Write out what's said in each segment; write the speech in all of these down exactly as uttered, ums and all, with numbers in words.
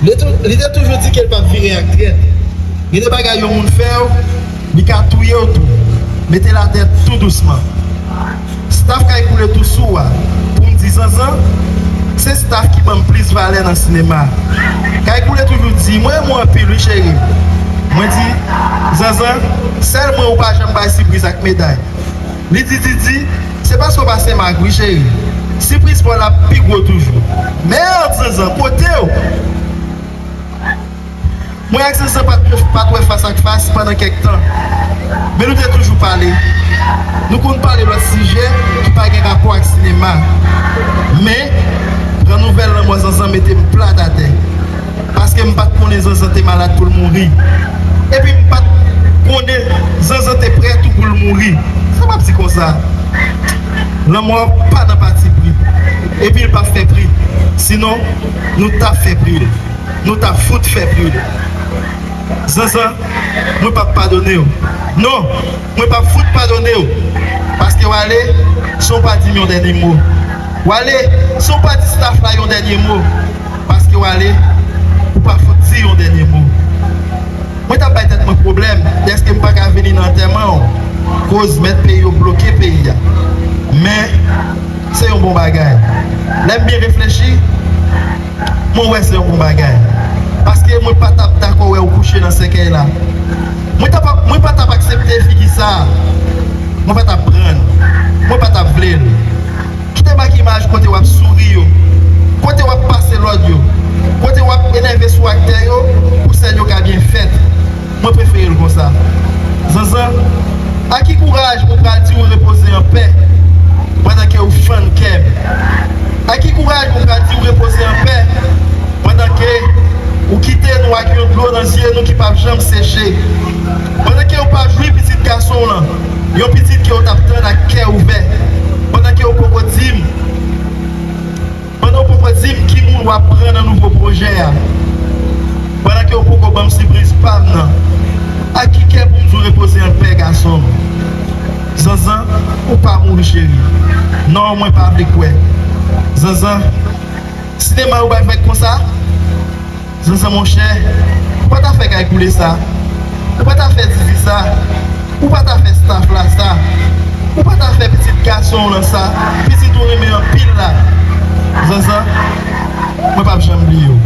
Li tou, li te toujou di ke l p ap vire ak trèt. Gen de bagay yon moun fè w, li ka touye w tou. Mete l atè tou dousman. Staff Kay Koule tou sou a pou m di Zanzan, se staff ki ban m plis valè nan sinema. Kay Koule toujou di, "Mwen renmen w anpil wi cheri." Mwen di, "Zanzan, sèl mwen ou pa janm bay sipriz ak meday." Li di, di, di, "Se paske w pa Senmak wi cheri. Sipriz pa w la pi gwo toujou." Mèd, Zanzan, kote w? Mwen ak Zanzan pa t, pa t wè fas ak fas pandan kèk tan. Men nou te toujou pale. Nou konn pale lòt sijè ki pa gen rapò ak sinema. Men, pran nouvèl lanmò Zanzan mete m plat atè. Paske m pa t konnen Zanzan te malad pou l mouri. Epi m pa t konnen Zanzan te prè tou pou l mouri. Sa m ap di konsa? Lanmò pa nan patipri. Epi l p ap fè pri. Sinon, nou t ap fè pri l. Nou t ap fout fè pri l. Zanzan, mwen p ap padone w. Non, mwen p ap fout padone w. Paske w ale san w pa di m yon dènye mo. W ale san w pa di staff la yon dènye mo. Paske w ale, ou pa fout di yon dènye mo. Mwen t ap bay tèt mwen pwoblèm dèske m pa ka vini nan antèman w, koz mèt peyi yo bloke peyi a. Men, se yon bon bagay. Lè m byen reflechi, mwen wè se yon bon bagay. Paske mwen pa t ap dakò wè w kouche nan sèkèy la. Mwen t ap, mwen pa t ap aksepte figi sa a. Mwen pa t ap pran l. Mwen pa t ap vle l. Kite mak imaj kote w ap souri yo, kote w ap pase lòd yo, kote w ap enève sou aktè yo pou sèn yo ka byen fèt. Mwen prefere l konsa. Zanzan, a ki kouraj mwen pral di w repoze an pè pandan ke w fann kè m? A ki kouraj mwen pral di w repoze an pè pandan ke ou kite nou ak yon dlo nan zye nou ki p ap janm seche? Pandan ke w p ap jwi pitit gason w lan, yon pitit ke w t ap tann ak kè ouvè? Pandan ke w poko di m, pandan w poko di m ki moun w ap pran nan nouvo pwojè a? Pandan ke w poko ban m sipriz pa m nan, ak ki kè pou m di w repoze an pè gason m? Zanzan, ou pa mouri cheri. Non, mwen pa vle kwè. Zanzan, sinema yo bay vag konsa? Zanzan monchè, ou pa ta fè Kay Koule sa. Ou pa ta fè Zizi sa. Ou pa ta fè staff la sa. Ou pa ta fè pitit gason w lan sa. Pitit ou renmen anpil la. Zanzan, mwen p ap janm bliye w.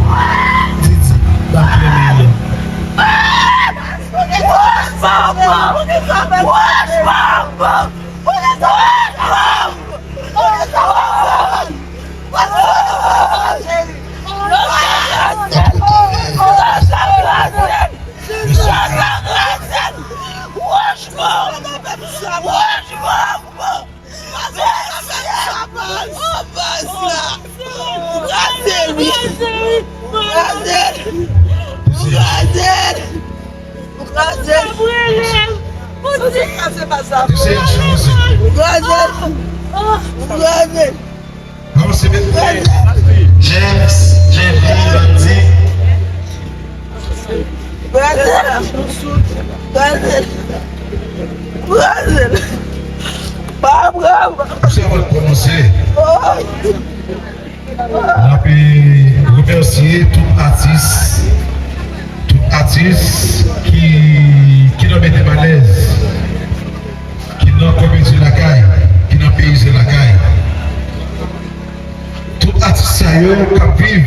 Didi, m ap renmen w. James, James Lee Bundy. Misye ap pwononse. N ap remèsye tout atis, tout atis ki, ki nan Mete Malèz, ki nan komedyen lakay, ki nan peyizan lakay. Tout atis sa yo k ap viv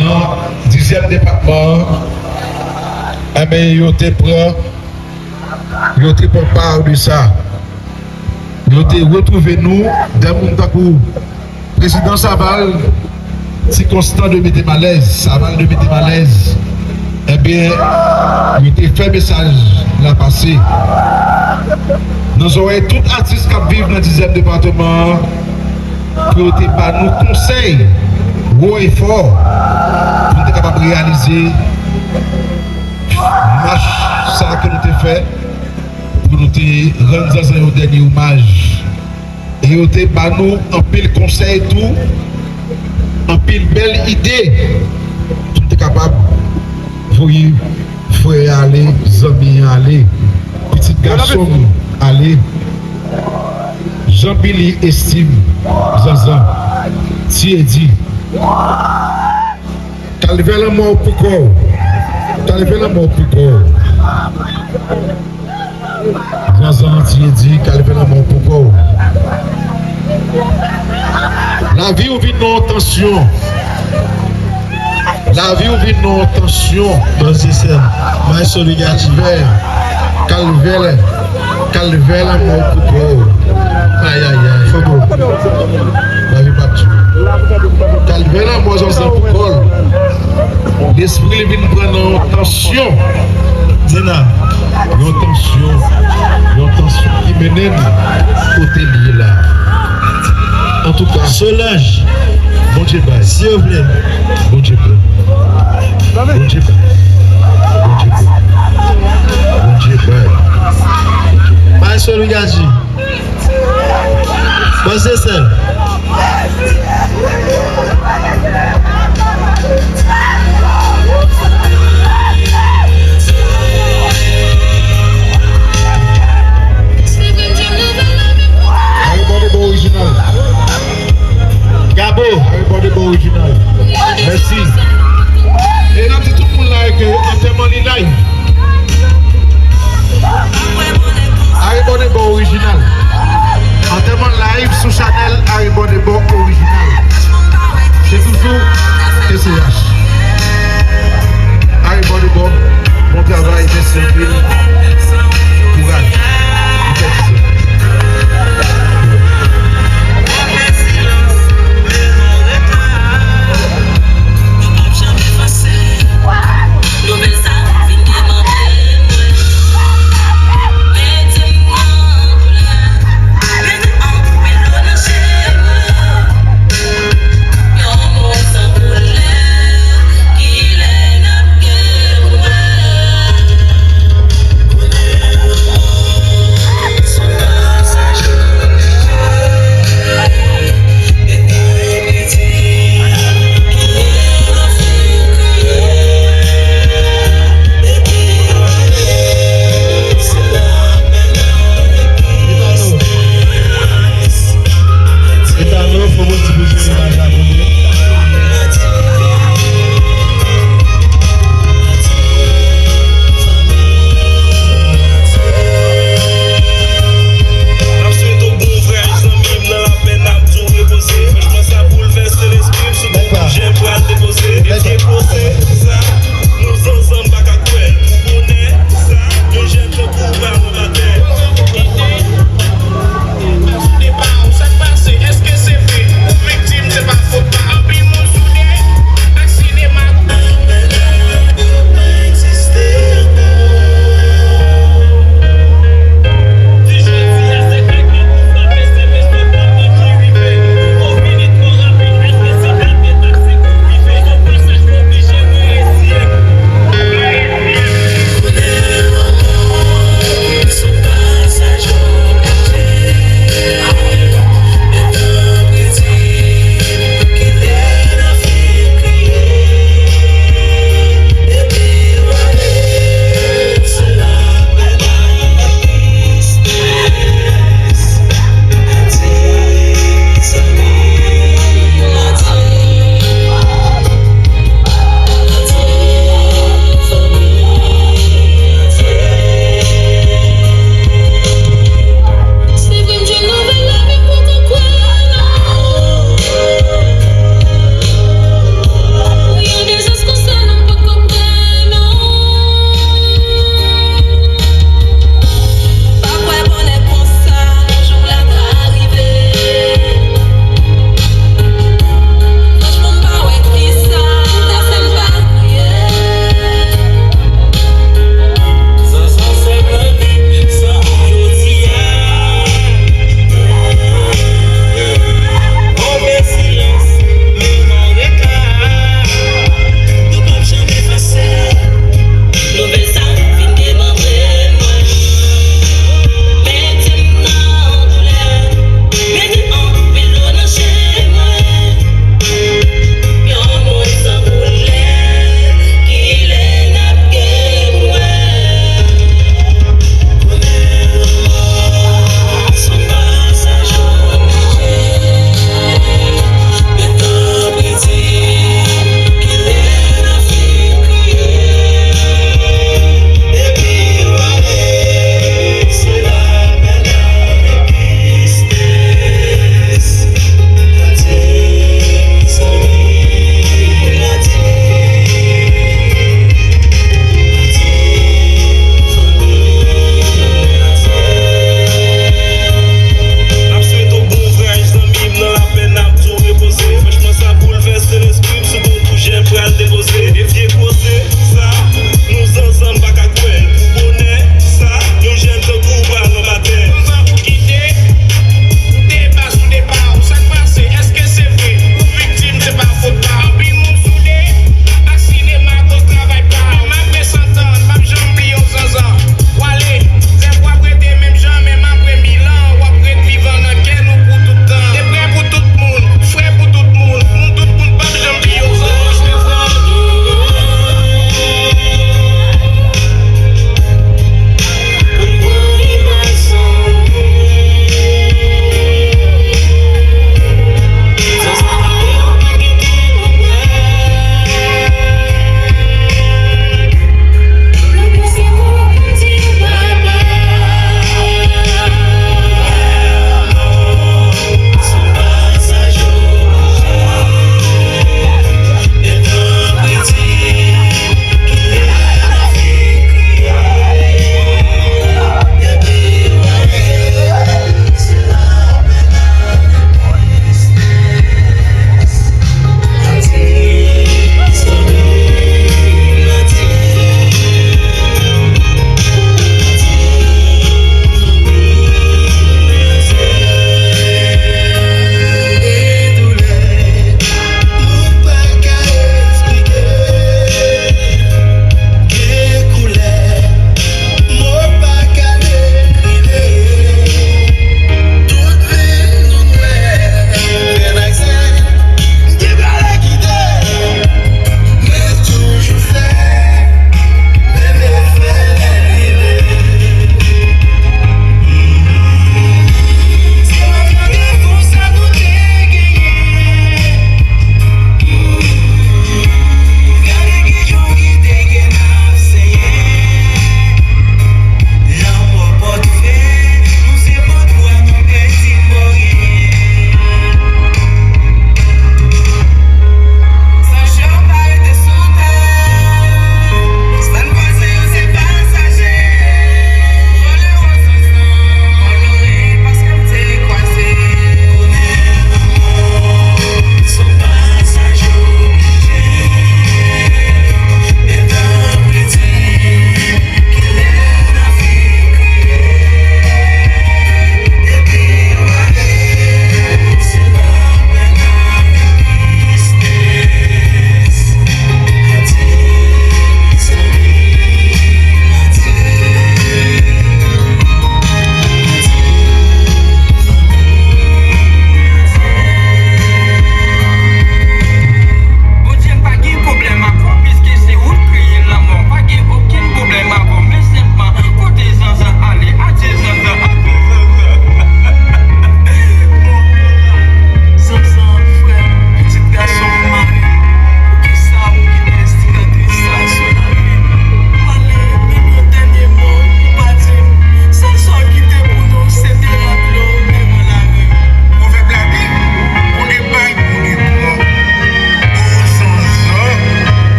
nan dizyèm depatman an, enben, yo te pran, yo te pran pa de sa. Yo te retwouve nou, de moun tankou Prezidan Saval, Ti Konstan de Mete Malèz, Saval de Mete Malèz, enben, yo te fè mesaj la pase nan zòrèy tout atis k ap viv nan dizyèm depatman an, pou yo te ba nou konsèy wo e fò, pou nou te kapab reyalize mach sa a ke nou te fè, pou nou te rann Zanzan yon dènye omaj. E yo te ba nou anpil konsèy tou, anpil bèl ide, pou nou te kapab voye frè a ale, zanmi an ale, pitit gason m ale. Jean Billy Estime, Zanzan, Ti Edi. Kalvè lanmò pou kò w. Kalvè lanmò pou kò w. Zanzan Antye di kalvè lanmò pou kò w. Lavi w vin nan yon tansyon. Lavi w vin nan yon tansyon. Bòs de sèn. May Solidarity. Kalvè. Kalvè. Kalvè lanmò pou kò w. Ayayay. Fò bro. Lavi p ap di. Kalvè lanmò zanzan pou kò l. Lespri l vin pran nan yon tansyon. Dina. Yon tansyon. Yon tansyon ki mennen l kote l ye la. Antouka. Solange. Bondye bay. Silvouplè. Bondye bay. Bondye bay. Bondye bay. Bondye bay. May Solidarity. Bòs de sèn. Ay, bòde bò orijinal. Gabo. Ay, bòde bò orijinal. Mèsi. E n ap di tout moun la ke antèman li live. Ay, bòde bò orijinal.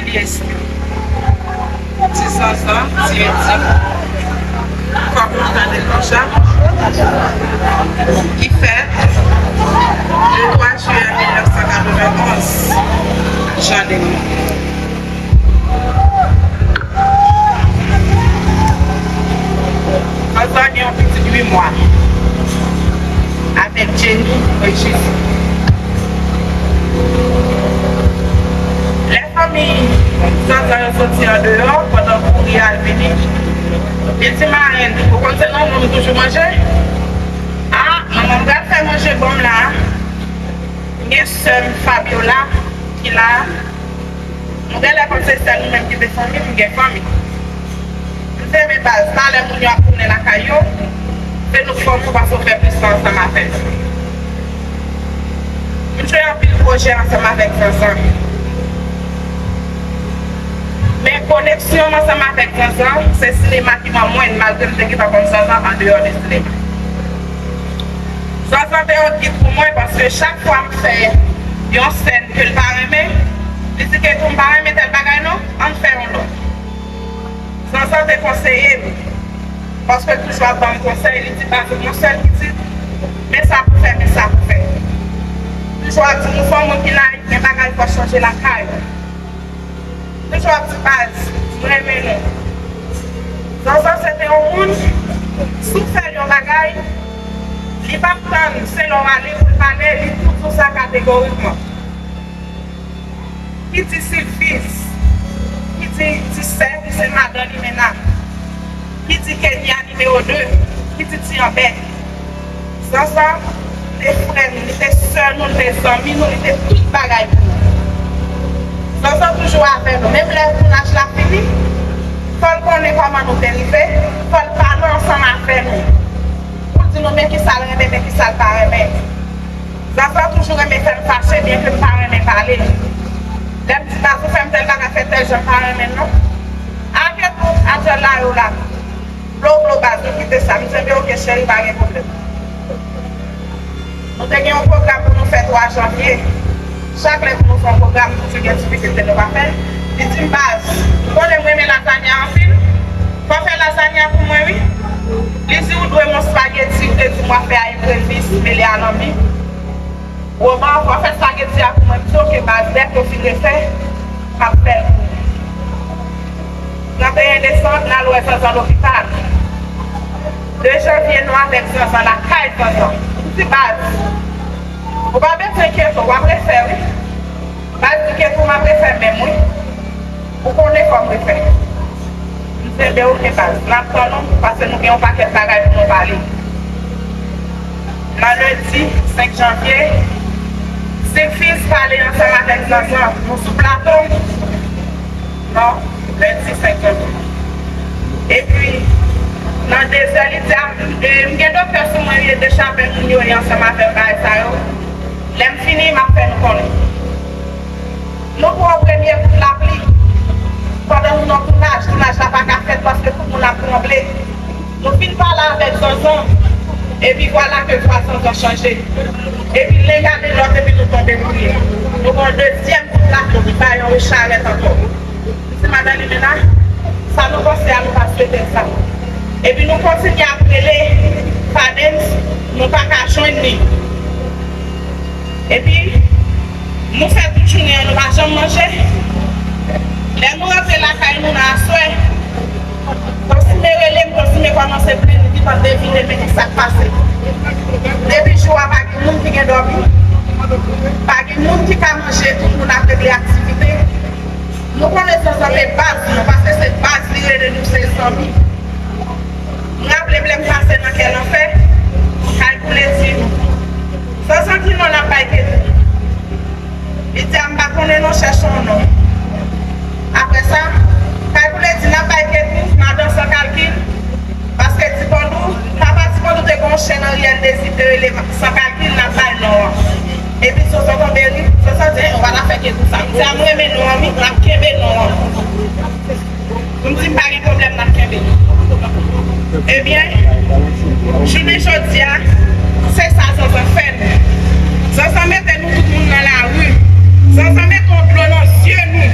Ti Zanzan, ti Edi, kòm nou tande l deja, ki fèt le twa jiyè mil nèf san katrevenn onz, jan de nou. Zanzan gen yon pitit uit mwa avèk Jenny Régis. Lè fanmi Zanzan yo soti andeyò pandan kouri al vini, li di marenn, ou konn se manman m toujou manje? A, manman m pral fè manje ban m la. M gen sè m Fabiola ki la. Nou genlè panse sèl nou menm ki te fanmi, nou gen fanmi. M di men baz, talè moun yo ap tounen lakay yo, se nou k fòme w paske w fè plis tan ansanm avè nou. M jwe anpil pwojè ansanm avèk Zanzan. Men koneksyon m ansanm avèk Zanzan, se sinema ki ban mwen l, malgre m te gentan konn Zanzan andeyò de sinema. Zanzan te yon gid pou mwen paske chak fwa m fè yon sèn ke l pa renmen, li di Ketou, m pa renmen tèl bagay non, ann fè yon lòt. Zanzan te konseye m, paske l toujou ap ban m konsèy, li di baz, ou yon sèl pitit, men sa pou fè, men sa pou fè. Toujou ap di m ou se yon moun ki nayif, gen bagay fò chanje lakay ou. Toujou ap di baz, m renmen nou. Zanzan se te yon moun, si w fè l yon bagay, li p ap tann se lè w ale pou l pale, li toujou sa kategorikman. Ki di Silfiz, ki di Ti Sè, ki se madan Limena, ki di Kenya nimewo de, ki di Ti Anbè. Zanzan te frè nou, li te sè nou, li te zanmi nou, li te tout bagay pou nou. Zanzan toujou avè nou, menm lè tounaj la fini, fò l konnen kòman nou te rive, fò l pale ansanm avè nou, pou l di nou men kisa l renmen, men kisa l pa renmen. Zanzan toujou renmen fè m fache, byenke m pa renmen pale. Lè m di baz ou fè m tèl bagay, fè tèl jan, m pa renmen l non. Ake tou, adyòl la yo la. Blo blo baz, nou kite sa. M di, enben, oke, cheri, pa gen pwoblèm. Nou te gen yon pwogram pou nou fè twa janvye. Chak lè pou nou fè yon pwogram, nou toujou gen difikilte nou pa fè l. Li di m, baz, ou konnen m renmen lazanya anpil. Fò w fè lazanya pou mwen, wi. Li di, ou dwe m yon espageti, ou te di m w ap fè a enprevis, mele a lanbi. Woman, fò w fè espageti a pou mwen. M di, oke, baz, dèke w fin refè, m ap fè l pou ou. Trannteyen desanm, n al wè Zanzan lopital. De janvye, nou avèk Zanzan lakay Zanzan. M di, baz, ou pa bezwen enkyete w, w ap refè, wi. Baz di Ketou, m ap refè menm, wi. Ou konnen fò m refè. M di, enben, oke, baz. N ap tann ou, paske nou gen yon pakèt bagay pou nou pale. Nan lendi senk janvye, Silfiz pale ansanm avèk Zanzan. Nou sou plato. Non, lendi senk janvye. Epi, nan dezè, li di, a, e, m gen doktè sou mwen, wi, e de chapèl moun yo ye ansanm avè m, bagay sa yo. Lè m fini, m ap fè nou konnen. Nou pran premye kout lapli. Pandan nou nan tounaj, tounaj la pa ka fèt paske tout moun ap tranble. Nou fin pale avèk Zanzan, epi vwala ke vwa Zanzan chanje. Epi len gade lòt, epi nou tonbe kriye. Nou pran dezyèm kout lapli, nou bay yon echarèt ankò. M di, madan Limena, sa nou panse a, nou pa swete l sa. Epi nou kontinye ap rele Fadens, nou pa ka jwenn li. Epi, nou fè tout jounen an, nou pa janm manje. Lè nou rantre lakay nou nan aswè, Konsime rele m, Konsime kòmanse plenn, li gentan devine men ki sa k pase. Depi jou a, pa gen moun ki gen dòmi, pa gen moun ki ka manje, tout moun ap regle aktivite. Nou konnen Zanzan se baz nou, paske se baz li rele nou, se zanmi. M raple m lè m pase nan kè lanfè, Kay Koule di, Zanzan ki non n ap bay Ketou? Li di a m pa konnen non, chèche yon non. Apre sa, Kay Koule di n ap bay Ketou, madan San Kalkil, paske Dipandou, papa Dipandou te gen yon chèn Ariel Désir te rele San Kalkil, n ap bay non an. Epi Zanzan tonbe ri, Zanzan di, en, ou pa ta fè Ketou sa. M di a m renmen non an wi, n ap kenbe non an. M di m pa gen pwoblèm, n ap kenbe. Ebyen, jounen jodi a, se sa Zanzan fè nou. Zanzan mete nou tout moun nan lari. Zanzan mete yon dlo nan zye nou.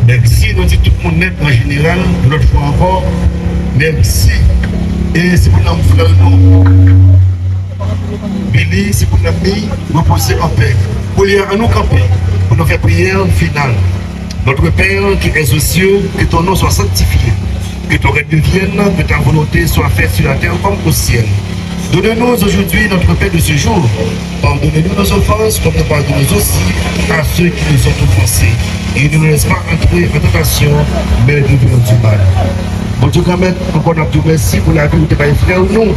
Mèsi, nou di tout moun nèt an jeneral, yon lòt fwa ankò, mèsi. E se pou nanm frè nou, Billy, se pou nanm li repoze anpè. Kounye a, ann nou kanpe pou nou fè priyè final. Notre Père qui es aux cieux, que ton nom soit sanctifié, que ton règne vienne, que ta volonté soit faite sur la terre comme au ciel. Donne-nous aujourd'hui notre pain de ce jour. Pardonne-nous nos offenses, comme nous pardonnons aussi à ceux qui nous ont offensés. Et ne nous laisse pas entrer en tentation, mais délivre-nous du mal. Bondye granmèt, ankò n ap di w mèsi pou lavi ou te bay frè nou,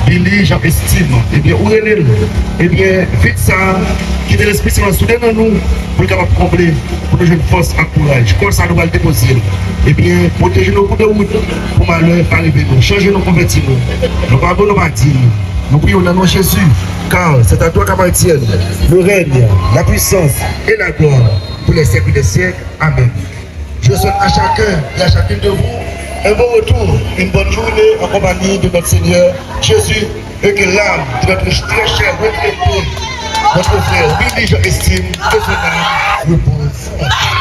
Billy Jean Estime. Ebyen, ou rele l. Ebyen, vid sa a, kite Lespri Sen an soude nan nou, pou l kapab konble, pou nou jwenn fòs ak kouraj. Kò sa nou pral depoze l. Ebyen, pwoteje nou kou de wout, pou malè pa rive nou. Chanje nou, konvèti nou. Nou pa bon, nou pa diy. Nou priye w nan non Jezi, car c'est à toi qu'appartiennent le règne, la puissance et la gloire pour les siècles des siècles. Amen. Je souhaite à chacun et à chacune de vous un bon retour, une bonne journée en compagnie de notre Seigneur Jésus et que l'âme de notre très cher retraité, notre frère Billy Jean Estime, que son âme repose en paix.